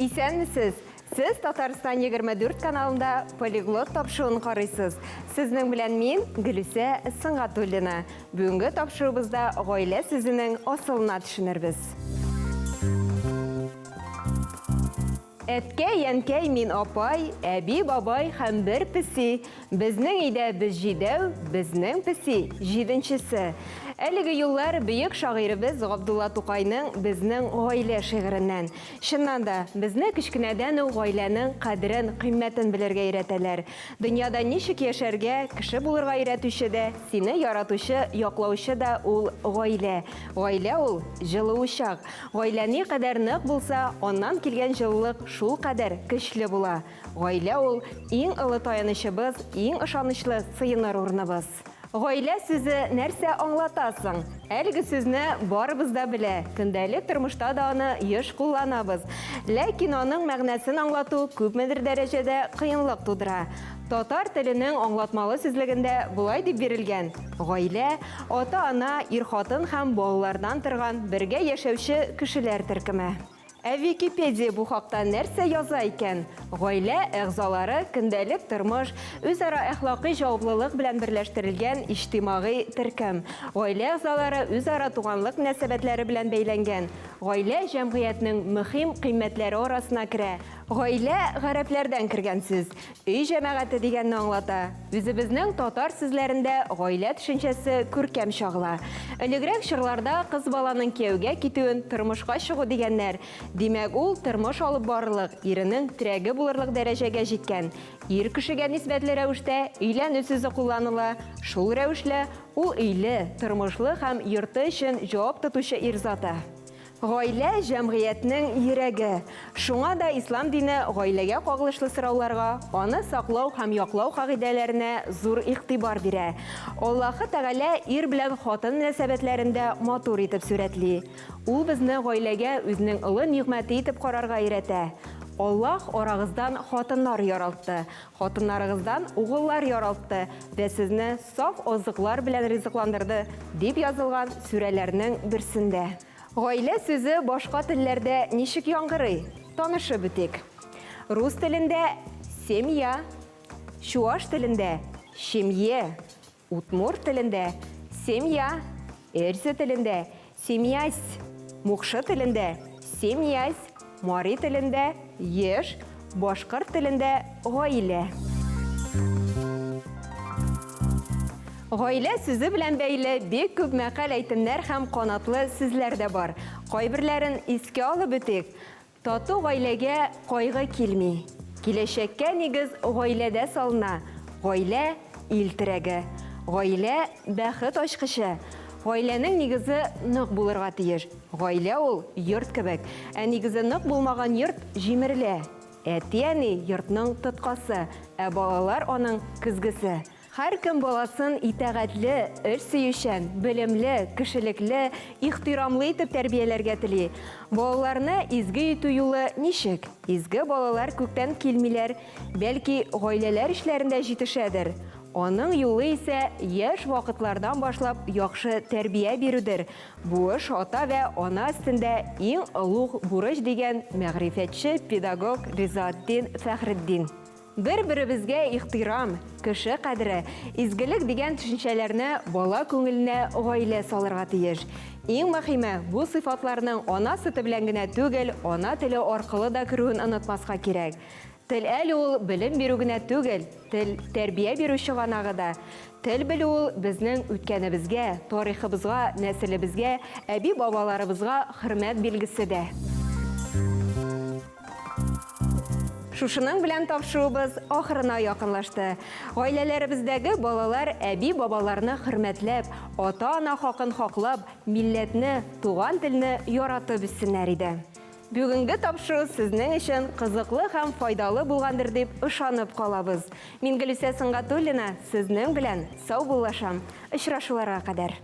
Исәнмесез! Сез Татарстан 24 каналында Полиглот тапшыруын карыйсыз. Сезнең белән мин, Гөлүсә Сөнгатуллина. Бүгенге тапшыруыбызда гаилә сүзенең асылына төшенербез. Әткәй, әнкәй, мин апай, әби, бабай һәм бер песи. Безнең өйдә без җидәү, безнең песи, җиденчесе. Әлеге юллар бөек шагыйребез Габдулла Тукайның Безнең гаилә шигыреннән. Чыннан да, безне кечкенәдән үк гаиләнең кадерен, кыйммәтен белергә өйрәтәләр. Дөньяда ничек яшәргә, кеше булырга өйрәтүче дә, сине яратучы, яклаучы да ул гаилә. Гаилә ул, җылы учак. Гаилә никадәр нык булса, аннан килгән җылылык шулкадәр көчле була. Гаилә ул, иң олы таянычыбыз, иң ышанычлы сыеныр урыныбыз. Гаилә сүзе нәрсә аңлата соң? Әлеге сүзне барыбыз да белә, көндәлек тормышта да аны еш кулланабыз. Ләкин аның мәгънәсен аңлату күпмедер дәрәҗәдә кыенлык тудыра. Татар теленең аңлатмалы сүзлегендә болай дип бирелгән, Гаилә, ата-ана, ир-хатын һәм балалардан торган бергә яшәүче кешеләр төркеме. Ә Википедия бу хакта нәрсә яза икән? Гаилә әгъзалары көндәлек тормыш, үзара әхлакый җаваплылык белән берләштерелгән иҗтимагый төркем. Гаилә әгъзалары үзара туганлык мөнәсәбәтләре белән бәйләнгән. Гаилә җәмгыятьнең мөһим кыйммәтләре арасына керә. Гаилә, гарәпләрдән кергән сүз. Өй җәмәгате дигәнне аңлата. Үзебезнең татар сүзләрендә гаилә төшенчәсе күркәм чагыла. Элегрәк чорларда кыз баланың кияүгә китүен тормышка чыгу дигәннәр. Димәк, ул тормыш алып барырлык, иренең терәге булырлык дәрәҗәгә җиткән. Ир кешегә нисбәтле рәвештә өйләнү сүзе кулланыла. Шул рәвешле, ул өйле, тормышлы һәм йорты өчен җавап тотучы ир заты. Гаилә, җәмгыятьнең йөрәге. Шуңа да ислам дине гаиләгә кагылышлы сорауларга, аны саклау һәм яклау кагыйдәләренә зур игътибар бирә. Аллаһы Тәгалә ир белән хатын мөнәсәбәтләрен дә матур итеп сурәтли. Ул безне гаиләгә үзенең олы нигъмәте итеп карарга өйрәтә. Аллаһ арагыздан хатыннар яралтты, хатыннарыгыздан угыллар яралтты вә сезне саф азыклар белән ризыкландырды, дип язылган сүрәләрнең берсендә. Гаилә сүзе башка телләрдә ничек яңгырый? Танышып үтик. Рус телендә семья, чуаш телендә шемье, удмурт телендә семья, эрзя телендә семьясь, мукшы телендә семьясь, Мари телендә, еш, башкорт телендә, гаилә. Гаилә сүзе белән бәйле бик күп мәкаль-әйтемнәр һәм канатлы сүзләр дә бар. Кайберләрен искә алып үтик. Тату гаиләгә кайгы килми. Киләчәккә нигез гаиләдә салына. Гаилә, ил терәге. Гаилә, бәхет ачкычы. Гаиләнең нигезе нык булырга тиеш. Гаилә ул, йорт кебек. Ә нигезе нык булмаган йорт җимерелә. Әти-әни, йортның тоткасы, ә балалар аның көзгесе. Һәркем баласын итагатьле, эш сөючән, белемле, кешелекле, ихтирамлы итеп тәрбияләргә тели. Балаларны изге итү юлы ничек? Изге балалар күктән килмиләр, бәлки гаиләләр эчләрендә җитешәдер. Аның юлы исә яшь вакытлардан башлап яхшы тәрбия бирүдер. Бу эш ата вә ана өстендә иң олуг бурыч, дигән мәгърифәтче, педагог Ризаэтдин Фәхретдин. Бер-беребезгә ихтирам, кеше кадере, изгелек дигән төшенчәләрне бала күңеленә гаилә салырга тиеш. Иң мөһиме, бу сыйфатларның ана сөте белән генә түгел, ана теле аркылы да керүен онытмаска кирәк. Тел әле ул белем бирү генә түгел, тел, тәрбия бирү чыганагы да. Тел белү ул безнең үткәнебезгә, тарихыбызга, нәселебезгә, әби-бабаларыбызга хөрмәт билгесе дә. Шушының белән тапшыруыбыз ахырына якынлашты. Гаиләләребездәге балалар әби-бабаларны хөрмәтләп, ата-ана хакын хаклап, милләтне, туган телне яратып үссеннәр иде. Бүгенге тапшыру сезнең өчен кызыклы һәм файдалы булгандыр дип ышанып калабыз. Мин Гөлүсә Сөнгатуллина сезнең белән саубуллашам. Очрашуларга кадәр.